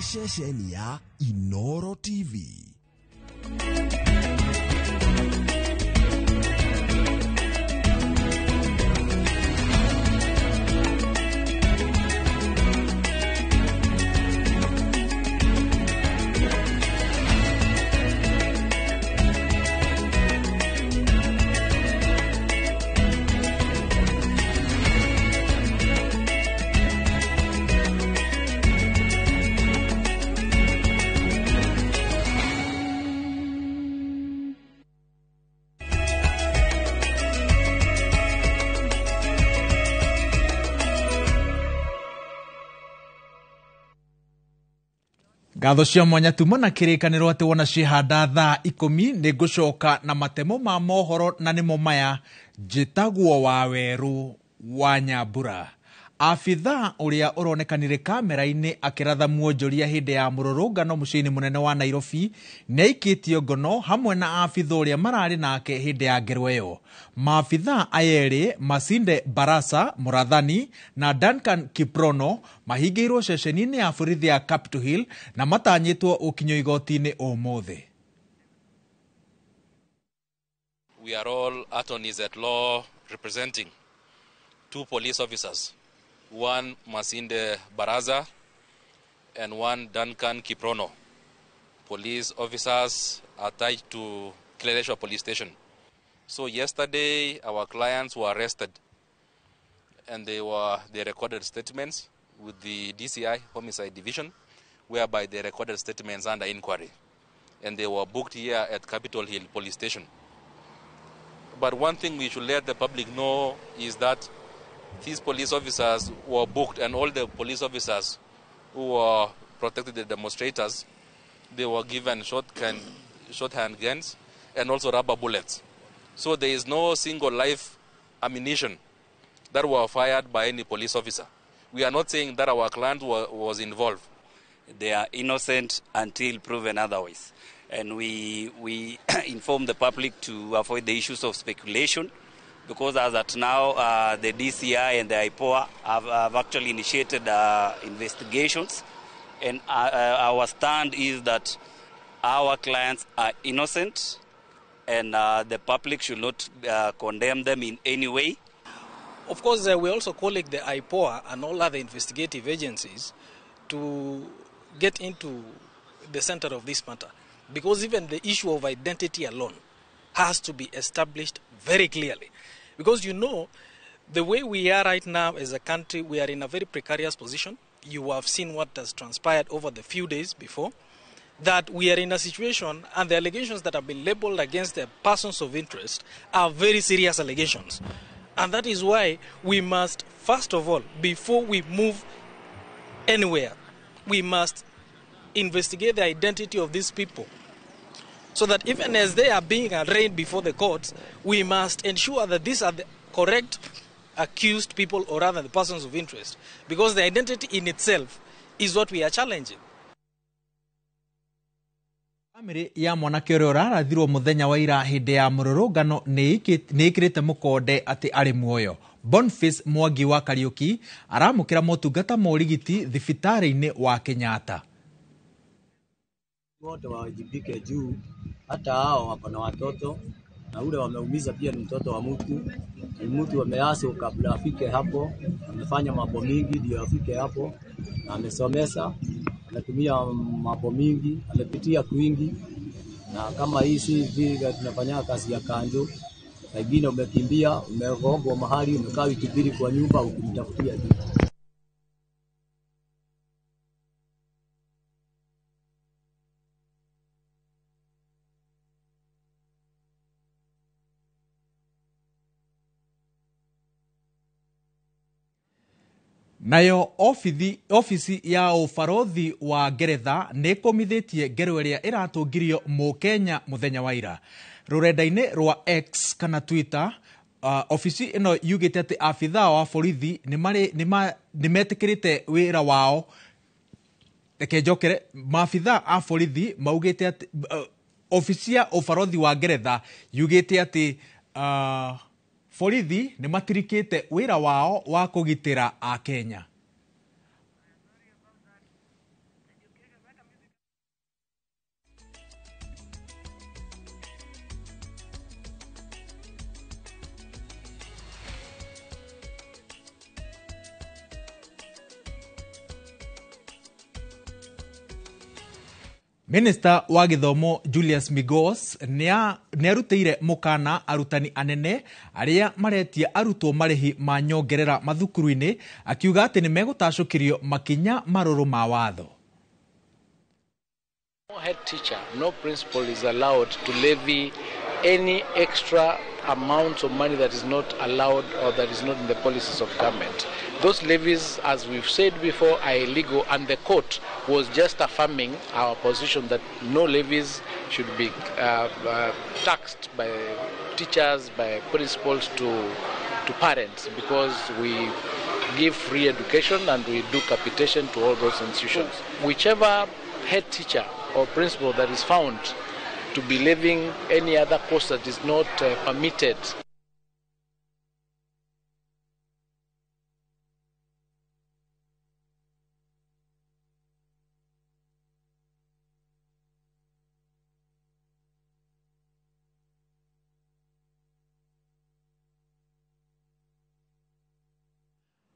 Ceceni ya Inoro TV. Ngatho cia mwanya tuma na kĩrĩkanĩro atĩ wona ciĩhanda thaa 10 nĩ ngũcoka na matemo ma mohoro na nĩmo maya. Njĩtagwo Wawerũ wa Nyambura. Abithaa ũrĩa ũronekanire kamera-inĩ akĩratha mwonjoria hĩndĩ ya mũrũrũngano mũciĩ-inĩ mũnene wa Nairobi nĩaikĩtio ngono hamwe na abithaa ũrĩa mararĩ nake hĩndĩ ya ngero ĩyo. Maabithaa aya erĩ Masinde Barasa Mũrathani na Duncan Kiprono mahingĩirwo ceceni-inĩ ya borithi ya Capitol Hill na matanyĩtwo gũkinyio igoti-inĩ ũmũthĩ. We are all attorneys at law representing two police officers, one Masinde Baraza and one Duncan Kiprono. Police officers attached to Kileleshwa Police Station. So yesterday our clients were arrested and they recorded statements with the DCI Homicide Division, whereby they recorded statements under inquiry, and they were booked here at Capitol Hill Police Station. But one thing we should let the public know is that these police officers were booked, and all the police officers who were protected the demonstrators, they were given shorthand guns and also rubber bullets. So there is no single live ammunition that were fired by any police officer. We are not saying that our client was involved. They are innocent until proven otherwise. And we inform the public to avoid the issues of speculation, because as at now, the DCI and the IPOA have actually initiated investigations. And our stand is that our clients are innocent and the public should not condemn them in any way. Of course, we also calling the IPOA and all other investigative agencies to get into the center of this matter, because even the issue of identity alone has to be established very clearly. Because you know, the way we are right now as a country, we are in a very precarious position. You have seen what has transpired over the few days before, that we are in a situation, and the allegations that have been labeled against the persons of interest are very serious allegations. And that is why we must, first of all, before we move anywhere, we must investigate the identity of these people, so that even as they are being arraigned before the courts, we must ensure that these are the correct accused people, or rather the persons of interest, because the identity in itself is what we are challenging. Famĩlĩ ya mwanake ũrĩa ũrarathirwo mũthenya wa ira hĩndĩ ya mũrũrũngano nĩ ĩkĩrĩte mũkonde atĩ arĩ muoyo. Boniface Mwangi wa Kariuki aramũkĩra motungata ma ũrigiti thibitarĩ-inĩ wa Kenyatta. Wote wawajibike juu hata hao wako na watoto na ule wameumiza pia ni mtoto wa mtu, ni mtu ameasi kabla afike hapo, amefanya mambo mingi ndio afike hapo, na amesomesa, ametumia mambo mingi, amepitia kwingi. Na kama hii si vile tunafanya kazi ya kanjo, pengine umekimbia, umegongwa mahali, umekaa wiki mbili kwa nyumba ukimtafutia juu. Nayo ofisi ya ũbarothi wa Ngeretha nĩ ĩkũmithĩtie ngero ĩrĩa ĩratũngirio mũkenya mũthenya wa ira. Rũrenda-inĩ rwa X kana Twitter, ofici ĩno yugĩte atĩ abithaa wa borithi nĩ metĩkĩrĩte wĩra wao. Reke njokere, maabithaa a borithi maugĩte atĩ ofici ya ũbarothi wa Ngeretha yugĩte atĩ borithi nĩ matirikĩte wĩra wao wa kũgitĩra Akenya. Minista wa gĩthomo Julius Migos nĩarutĩire mũkana arutani anene arĩa maretia arutwo marĩhi ma nyongerera mathukuru-inĩ, akiuga atĩ nĩ megũtacũkĩrio makinya marũrũ ma watho. No head teacher, no principal is allowed to levy any extra amount of money that is not allowed or that is not in the policies of government. Those levies, as we've said before, are illegal, and the court was just affirming our position that no levies should be taxed by teachers, by principals to parents, because we give free education and we do capitation to all those institutions. Whichever head teacher or principal that is found to be levying any other cost that is not permitted.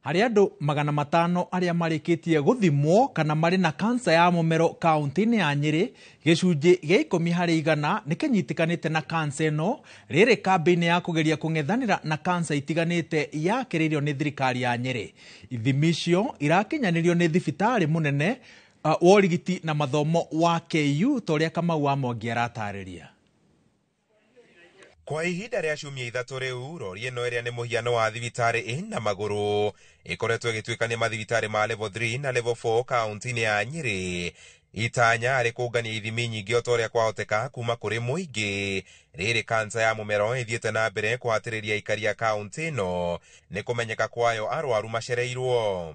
Harĩ andũ 500 arĩa marĩkĩtie gũthimwo kana marĩ na kansa ya mũmero kaunti-inĩ ya Nyĩrĩ, gĩcunjĩ gĩa 10 harĩ 100 nĩ kĩnyitĩkanĩte na kansa ĩno, rĩrĩ kambĩ-inĩ ya kũgeria kũng'ethanĩra na kansa itiganĩte yakĩrĩirio nĩ thirikari ya Nyĩrĩ. Ithimi icio irakinyanĩrio nĩ thibitarĩ mũnene wa ũrigiti na mathomo wa KU ta ũrĩa Kamau wa Mwangi aratarĩria. Kwa ihinda rĩa ciumia 3 rĩu, rori ĩno ĩrĩa nĩ mũhiano wa thibitarĩ ĩna magũrũ ĩkoretwo ĩgĩtuĩkania mathibitarĩ ma level 3 na level 4 kaunti-inĩ ya Nyĩrĩ. Itanya arĩ kũngania ithimi nyingĩ o ta ũrĩa kwahoteka kuma kũrĩ mũingĩ. Rĩrĩ kansa ya mũmero ĩthiĩte na mbere kũhatĩrĩria aikari a kaunti ĩno nĩ kũmenyeka kwayo arwaru macereirwo.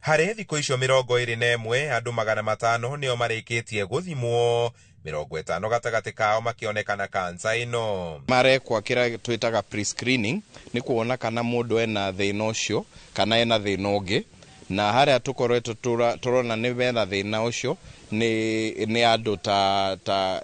Harĩ thikũ icio 21 andũ 500 nĩo marĩkĩtie gũthimwo, 50 gatagatĩ kao makĩonekana kansa ĩno. Marekwa kĩrĩa twĩtaga pre-screening nĩ kuona kana mũndũ ena thĩna ũcio kana ena thĩna ũngĩ, na harĩa tũkoretwo tũrona nĩ mena thĩna ũcio nĩ andũ ta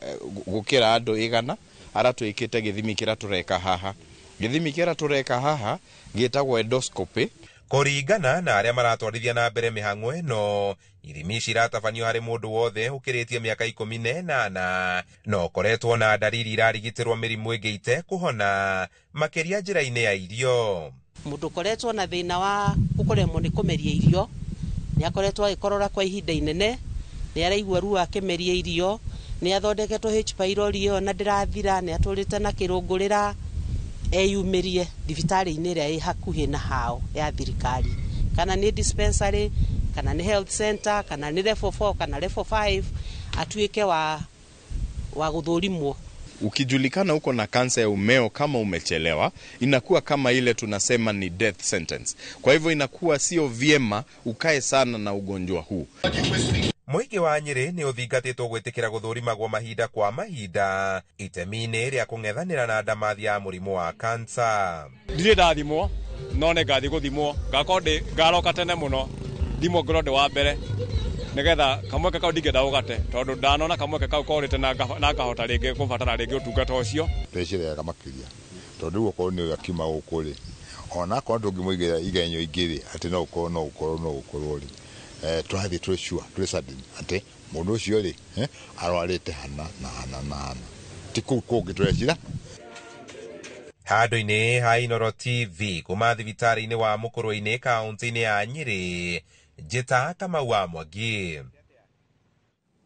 gũkĩra andũ 100 arĩa twĩkĩte gĩthimi kĩrĩa tũreka haha. Gĩthimi kĩrĩa tũreka haha gĩtagwo endoscopy. Kũringana na arĩa maratwarithia na mbere mĩhang'o ĩno, ithimi ici iratabanio harĩ mũndũ wothe ũkĩrĩtie mĩaka 18 na ũkoretwo na ndariri irarigitĩrwo mĩrimũ ĩngĩ itekũhona, makĩria njĩra-inĩ ya irio. Mũndũ ũkoretwo na thĩna wa kũremwo nĩ kũmeria irio, nĩ akoretwo agĩkorora kwa ihinda inene, nĩ araigua ruo akĩmeria irio, nĩ athondeketwo H pylori ĩyo na ndĩrathira, nĩ atũrĩte na kĩrũngũrĩra, eyumĩrie thibitarĩ-inĩ ĩrĩa ĩ hakuhĩ na hao ya thirikari, kana nĩ dispensary, kana nĩ health center, kana nĩ level 4 kana level 5, atuĩke wa gũthũrimwo. Ukijulikana uko na kansa ya umeo kama umechelewa, inakuwa kama ile tunasema ni death sentence. Kwa hivyo inakuwa sio vyema ukae sana na ugonjwa huu. Mũingĩ wa Nyĩrĩ nĩ ũthingatĩtwo gwĩtĩkĩra gũthũrimagwo mahinda kwa mahinda itemi-inĩ rĩa kũng'ethanĩra na ndamathi ya mũrimũ wa kansa. Ndirĩ ndathimwo, no nĩ ngathiĩ gũthimwo, ngakorwo ngaroka tene mũno, thimwo ngorwo ndĩ wa mbere, nĩgetha kamweke kau ndingĩenda gũgate, tondũ ndanona kamweke kau korĩte na ngahota rĩngĩ kũbatara rĩngĩ ũtungata ũcio. Ndeciria makĩria, tondũ rĩu okorwo nĩ akiuma gũkũ rĩ, ona akorwo ndũngĩmũigĩra igenyo ingĩ rĩ, atĩ no ũkorwo no ũkorwo no ũkorwo rĩ, tũrathiĩ twĩ sure, twĩ certain atĩ mũndũ ũcio rĩ, arwarĩte hana na hana na hana, ti kũu kũngĩ tũrecira. Handũ-inĩ ha Inooro TV kuma thibitarĩ-inĩ wa Mũkũrwe-inĩ kaunti-inĩ ya Nyĩrĩ, njĩta Kamau wa Mwangi.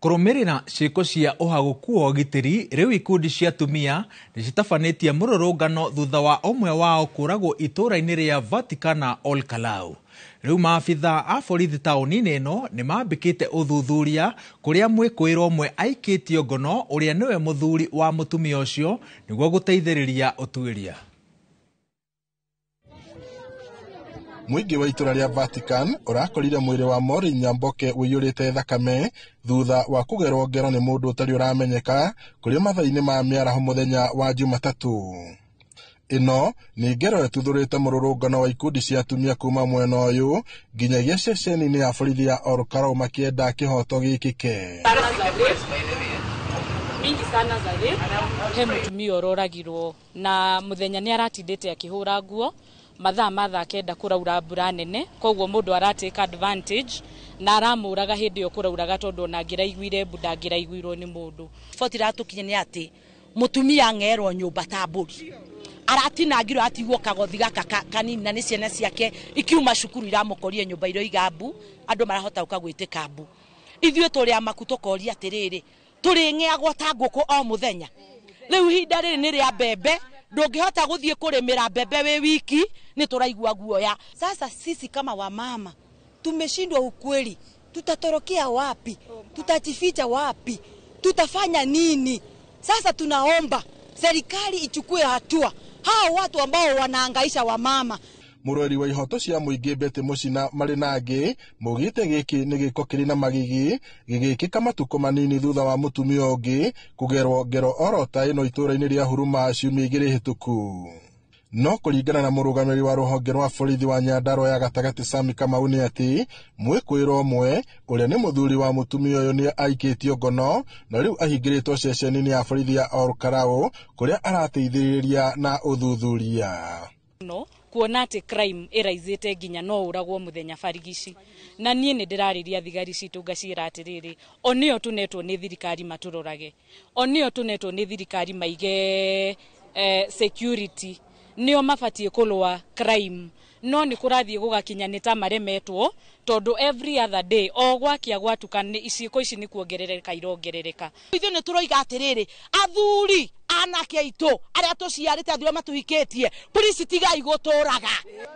Kũrũmĩrĩra ciĩko cia ũhagũku wa ũgitĩri, rĩu ikundi cia atumia nĩ citabanĩtie mũrũrũngano thutha wa ũmwe wao kũragwo itũũra-inĩ rĩa Vaticana Ol Kalou. Rĩu maabitha a borithi taũni-inĩ ĩno nĩ mambĩkĩte ũthuthuria kũrĩa mwĩkũĩrwo ũmwe aikĩtio ngono ũrĩa nĩwe mũthuri wa mũtumia ũcio nĩguo gũteithĩrĩria ũtuĩria. Mũingĩ wa itũra rĩa Vatican ũrakorire mwĩrĩ wa Maureen Nyamboke ũiyũrĩte thakame thutha wa kũgerwo ngero nĩ mũndũ ũtarĩ ũramenyeka kũrĩ mathaa-inĩ ma mĩaraho mũthenya wa Jumatatũ. Ĩno nĩ ngero ĩtuthũrĩte mũrũrũngano wa ikundi cia atumia kuma mwena ũyũ nginyagia ceceni-inĩ ya borithi ya Ol Kalou makĩenda kĩhoto gĩkĩke. Mingi sana za rape. He mũtumia ũroragirwo na mũthenya nĩ aratindĩte akĩhũra nguo Mathaa ma thaa 9 kũraura mbura nene, koguo mũndũ aratake advantage na aramũraga hĩndĩ ĩyo kũrauraga, tondũ ona angĩraiguire mbu ndangĩraiguirwo nĩ mũndũ. Riboti iratũkinya nĩ atĩ mũtumia ang'erwo nyũmba ta mbũri, aratinangirwo atigwo kagothi gaka kanini, na nĩ ciana ciake ikiuma cukuru iramũkorie nyũmba iroiga mbu, andũ marahota gũka gwĩtĩka mbu. Ithuĩ tũrĩ amaku tũkoria atĩrĩrĩ, tũrĩng'eagwo ta ngũkũ o mũthenya. Rĩu ihinda rĩrĩ nĩ rĩa mbembe, ndũngĩhota gũthiĩ kũrĩmĩra mbembe wĩ wiki, nĩ tũraigua guoya. Sasa sisi kama wamama tumeshindwa ukweli, tutatorokea wapi? Tutajificha wapi? Tutafanya nini? Sasa tunaomba serikali ichukue hatua hao watu ambao wanahangaisha wamama. Mũrũĩri wa ihoto cia mũingĩ Betty Mũcina marĩ na angĩ maugĩte gĩkĩ nĩ gĩko kĩrĩ na magigi gĩgĩkĩka matukũ manini thutha wa mũtumia ũngĩ kũgerwo ngero oro ta ĩno itũũra-inĩ rĩa Huruma ciumia 2 hĩtũku. No kũringana na mũrũgamĩrĩri wa rũhonge rwa borithi wa Nyandarua ya gatagatĩ Sami Kamau nĩ atĩ mwĩkũĩrwo ũmwe ũrĩa nĩ mũthuri wa mũtumia ũyũ nĩ aikĩtio ngono na rĩu ahingĩrĩtwo ceceni-inĩ ya borithi ya Olkalau kũrĩa arateithĩrĩria na ũthuthuria. No kuona atĩ crime ĩraizĩte nginya no ũragwo mũthenya barigici, na niĩ nĩ ndĩrarĩria thigari citũ ngaciĩra atĩrĩrĩ, o nĩo tũnetwo nĩ thirikari matũrorage, o nĩo tũnetwo nĩ thirikari maige security, nĩo mabatiĩ kũrũa crime, no nĩ kũrathiĩ gũgakinya nĩ ta maremetwo, tondũ every other day o gwakia gwatuka nĩ ciĩko ici nĩ kuongerereka irongerereka. Ithuĩ nĩ tũroiga atĩrĩrĩ, athuri anake aitũ arĩa tũciarĩte, athuri arĩa matũhikĩtie, please tigai gũtũraga.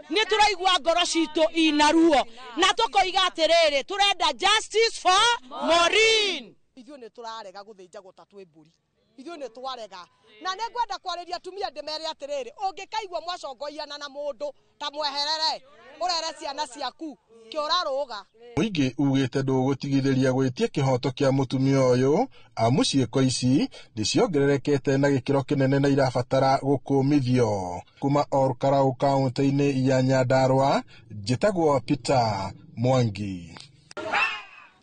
Nĩ tũraigua ngoro citũ ina ruo na tũkoiga atĩrĩrĩ, tũrenda justice for Maureen. Ithuĩ nĩ tũrarega gũthĩnjagwo ta twĩ mbũri, ithuĩ nĩ twarega. Na nĩ ngwenda kwarĩria atumia ndĩmere atĩrĩrĩ, ũngĩkaigua mwacongoiana na mũndũ ta mweherere, ũrere ciana ciaku kĩũrarũga. Mũingĩ ugĩte ndũgũtigithĩria gwĩtia kĩhoto kĩa mũtumia ũyũ amu ciĩko ici nĩciongererekete na gĩkĩro kĩnene na irabatara gũkũmithio. Kuma Olkalau kaũntĩ-inĩ ya Nyandarua, njĩtagwo Peter Mwangi.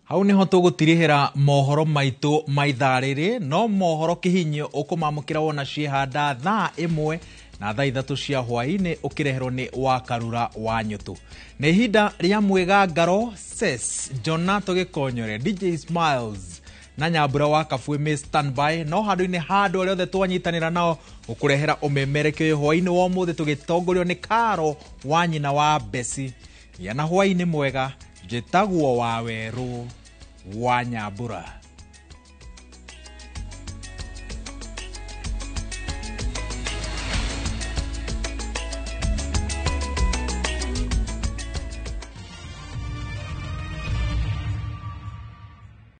Hau niho tũgũtirihĩra mohoro maitũ ma ithaa rĩrĩ, no mohoro kĩhinyio ũkũmamũkĩra wona ciĩhanda thaa 1 na thaa 3 cia hwaĩ-inĩ ũkĩreherwo nĩ Wakarura wa Nyũtũ. Nĩ ihinda rĩa mwĩgangaro Ses Jonato Gĩkonyore, DJ Smiles na Nyambura wa Kabui me standby, no handũ-inĩ handũ arĩa othe twanyitanĩra nao gũkũrehera ũmemerekio ũyũ hwaĩ-inĩ wa ũmũthĩ tũgĩtongorio nĩ Karo wa nyina wa Besi. Gĩa na hwaĩ-inĩ mwega, njĩtagwo Wawerũ wa Nyambura.